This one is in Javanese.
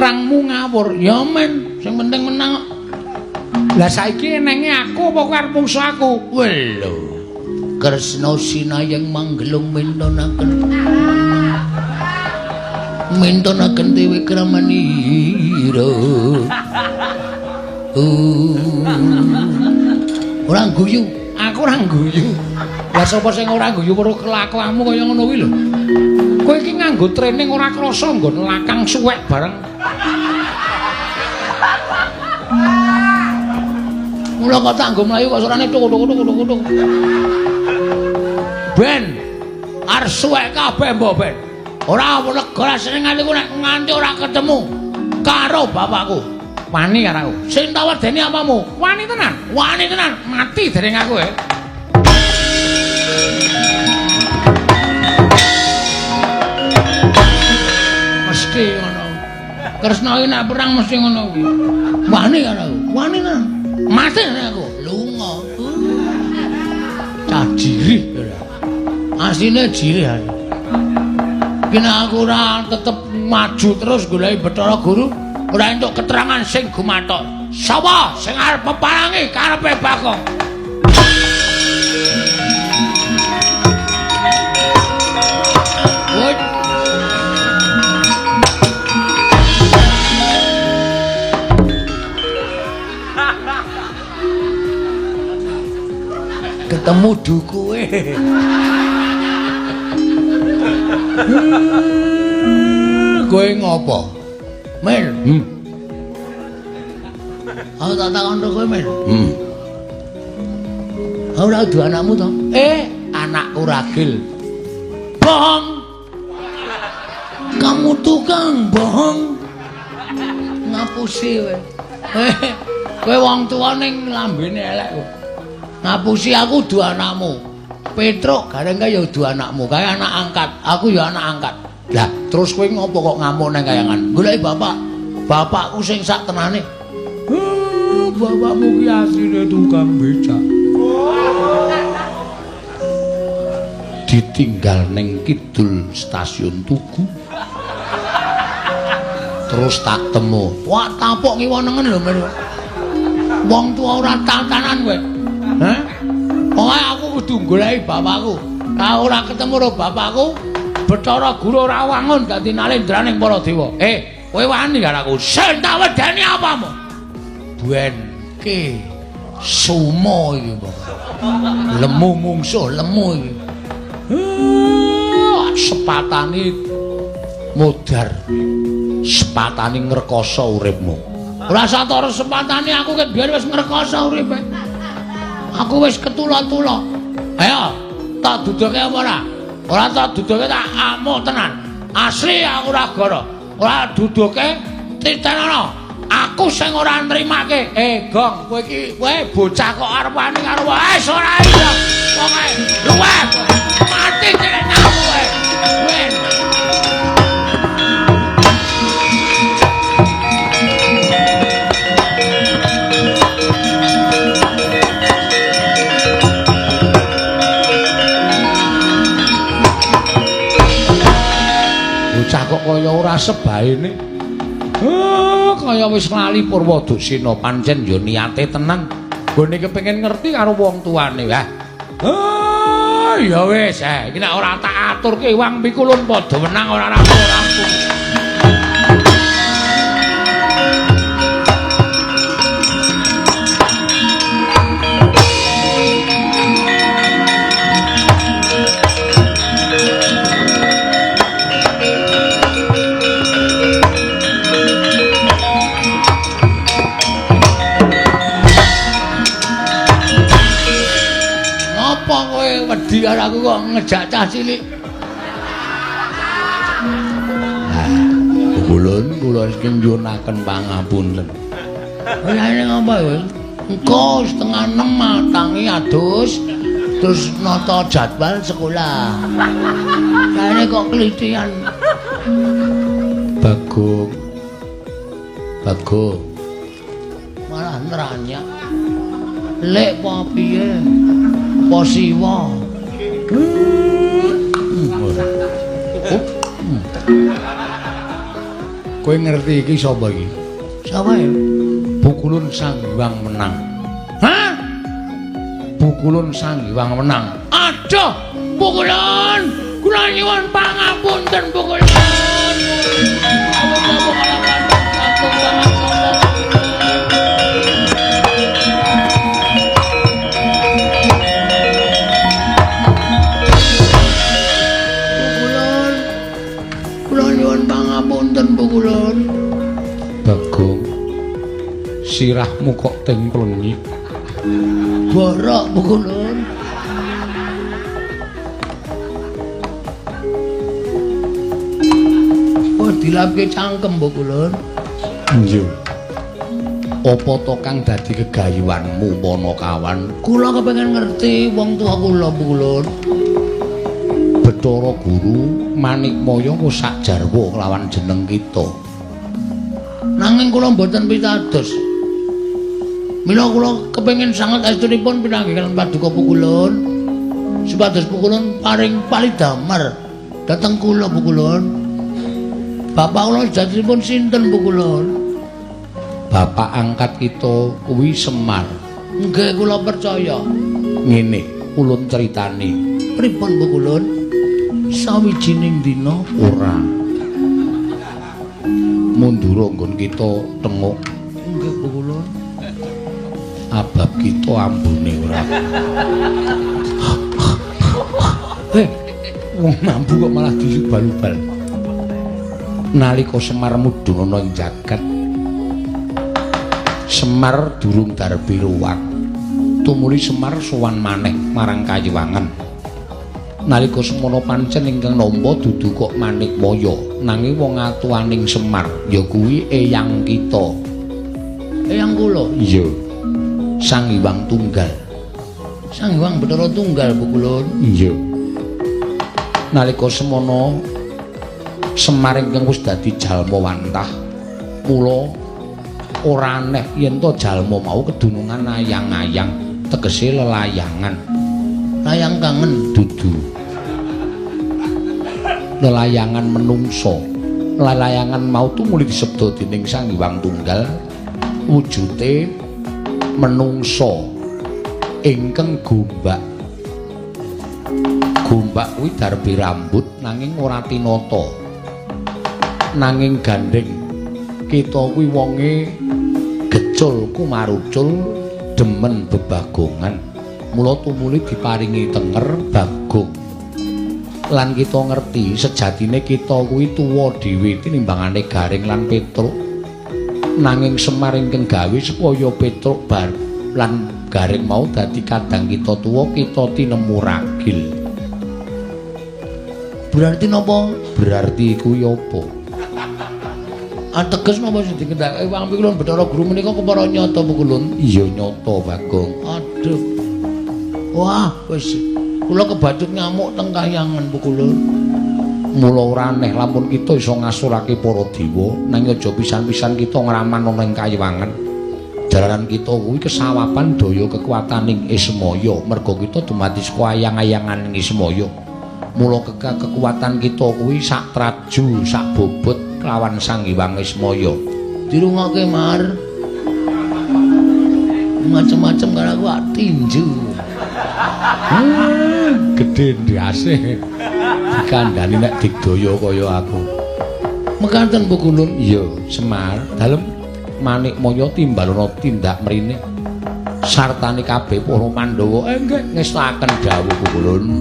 Perangmu ngawur. Ya men, sing penting menang kok. Lah saiki enenge aku apa kowe arep mungsu aku? Welo. Kresna sinayeng manggelung mintonaken. Mintonaken dewi kramanira. Ora guyu, aku ora guyu. Lah sapa sing ora guyu weruh kelakuanmu kaya ngono kuwi lho. Kowe iki nganggo training ora krasa nggon lakang suwek bareng. Mula kok tak nggo mlayu kok suarane tuk tuk tuk tuk tuk. Ben arep suwek kabeh mbok ben. Ora lega seneng atiku nek nganti ora ketemu karo bapakku. Wani karo aku. Sing tak wedeni apamu? Wani tenan. Wani tenan. Mati dereng aku e. Mesti ngono. Kresna iki nek perang mesti ngono kuwi. Wani karo aku. Wani tenan. Mati dereng aku. Lunga. Cah jirih ora. Asline jirih aku. Iki nek aku ora tetep maju terus goleki Bathara Guru, ora entuk keterangan sing gumathok. Sapa sing arep peparangi karepe Bagong? Woi. Ketemu dukuwe. Kowe ngopo? Mel. Aku tak takon kowe, Mel. Aku ora duwe anakmu to? Anakku ragil. Bohong. Kamu tukang bohong. Ngapusi kowe. Kowe wong tuwa ning lambene elek kowe. Ngapusi aku duwe anakmu. Petruk gareng kae ya duwe anakmu, kae anak angkat. Aku ya anak angkat. Lah, terus kowe ngopo kok ngamuk nang kayangan? Goleki bapak. Bapakku sing sak tenane. Bapakmu ki asline tukang becak. Ditinggal ning kidul stasiun Tugu. Terus tak temu. Wah, tapuk ngiwa nengen lho, Mir. Wong tuwa ora tantanan kowe. Hah? Pokoke aku kudu goleki bapakku. Kalau ora ketemu karo bapakku, Bathara Guru ora wangun dadi nalendraning para dewa. Kowe wani karo aku. Sing tak wedeni apamu? Buenke sumo iki, Mbok. Lemu mungsuh, lemu iki. Sepatane modar. Sepatane ngrekoso uripmu. Ora satara sepatane aku ket biyen wis ngrekoso uripe. Aku wis ketula-tula. Ayo, tak duduke apa ora? Ora tak duduke tak amuk tenan. Asli aku ora gara. Ora duduke titenono. Aku sing ora nrimake. Gong, kowe iki kowe bocah kok arep wani karo wis ora iya. Pokoke luweh. Mati jeneng aku kowe. Wen. Bocah kok kaya ora sebaene. Kaya wis lali Purwadusena pancen ya niate tenan. Nggone kepengin ngerti karo wong tuane. Wah. Ya wis, iki nek ora tak aturke wang pikulun padha menang ora rampung-rampung. Wedi karo aku kok ngejak cah cilik. Kulun kula saking nyuwunaken pangapunten. Lha ning apa kowe? Engko 5:30 tangi adus terus nata jadwal sekolah. Kaene kok klitian. Bagong. Bagong. Malah neranyak. Lek apa piye? Apa siwa? Kowe ngerti iki sapa iki? Sapa ya? Pukulun Sang Hyang Wenang. Hah? Pukulun Sang Hyang Wenang. Aduh, Pukulun, kula nyuwun pangapunten Pukulun. Pukulun, kula nyuwun pangapunten Pukulun. Bagong, sirahmu kok tengklengit. Borok Pukulun. Oh, dilapke cangkem Pukulun. Iya. Apa to kang dadi gegayuhanmu Panakawan? Kula kepengin ngerti wong tuwa kula Pukulun. Bathara Guru Manikmaya ku sak jarwa kelawan jeneng kita. Nanging kula mboten pitados. Mila kula kepengin sanget estunipun pinanggih paduka Pukulun. Supados Pukulun paring palidamar dhateng kula Pukulun. Bapak kula sejatipun sinten Pukulun? Bapak angkat kita kuwi Semar. Nggih kula percaya. Ngene, ulun critani. Pripun Pukulun? Sawijining dina ora. Mundura nggon kita tenguk. Nggih Pukulun. Abab kita ambune ora. Wong mambu kok malah diubal-ubal. Nalika Semar mudhun ana ing jagat, Semar durung darbi ruwat. Tumuli Semar sowan maneh marang Kayiwangan. Nalika semono pancen ingkang nampa dudu kok Manikmaya, nanging wong atuaning Semar ya kuwi eyang kita. Eyang kula? Iya. Sang Hyang Tunggal. Sang Hyang Bathara Tunggal Pukulun. Iya. Nalika semono Semar ingkang wis dadi jalma wantah, mula ora aneh yen to jalma mau kedunungan ayang-ayang, tegese lelayangan. Layang kangen dudu. Lelayangan menungso. Lelayangan mau tumuli disebda dening Sang Hyang Tunggal wujute menungso ingkang gombak. Gombak kuwi darbe rambut nanging ora tinata. Nanging gandheng kita kuwi wonge gecul kumarucul demen bebagongan. Mula tumuli diparingi tenger Bagong. Lan kita ngerti sejatine kita kuwi tuwa dhewe tinimbangane Gareng lan Petruk. Nanging Semar ingkang gawe supaya Petruk bar lan Gareng mau dadi kadang kita tuwa, kita tinemu ragil. Berarti napa? Berarti kuwi apa? Ateges napa sing dikendhake Wang Pikulun Bathara Guru menika kepara nyata Pukulun? Iya nyata Bagong. Aduh. Wah, wis kula kebacut ngamuk teng kahyangan Pukulun. Mula ora aneh lamun kita iso ngasurake para dewa, nanging aja pisan-pisan kita ngraman ana ing kayiwangan. Jalaran kita kuwi kesawapan daya kekuataning Ismaya, merga kita dumadi saka ayang-ayanganing Ismaya. Mula kekuatan kita kuwi sak traju, sak bobot kelawan Sang Hyang Ismaya. Dirungokke Mar. Macem-macem karo aku ak tinju. Gedhe ndase. Dikandani nek digdaya kaya aku. Mekaten Pukulun? Iya, Semar. Dalem Manikmaya timbalana tindak mrene. Sartane kabeh para Pandhawa nggih ngestaken dawuh Pukulun.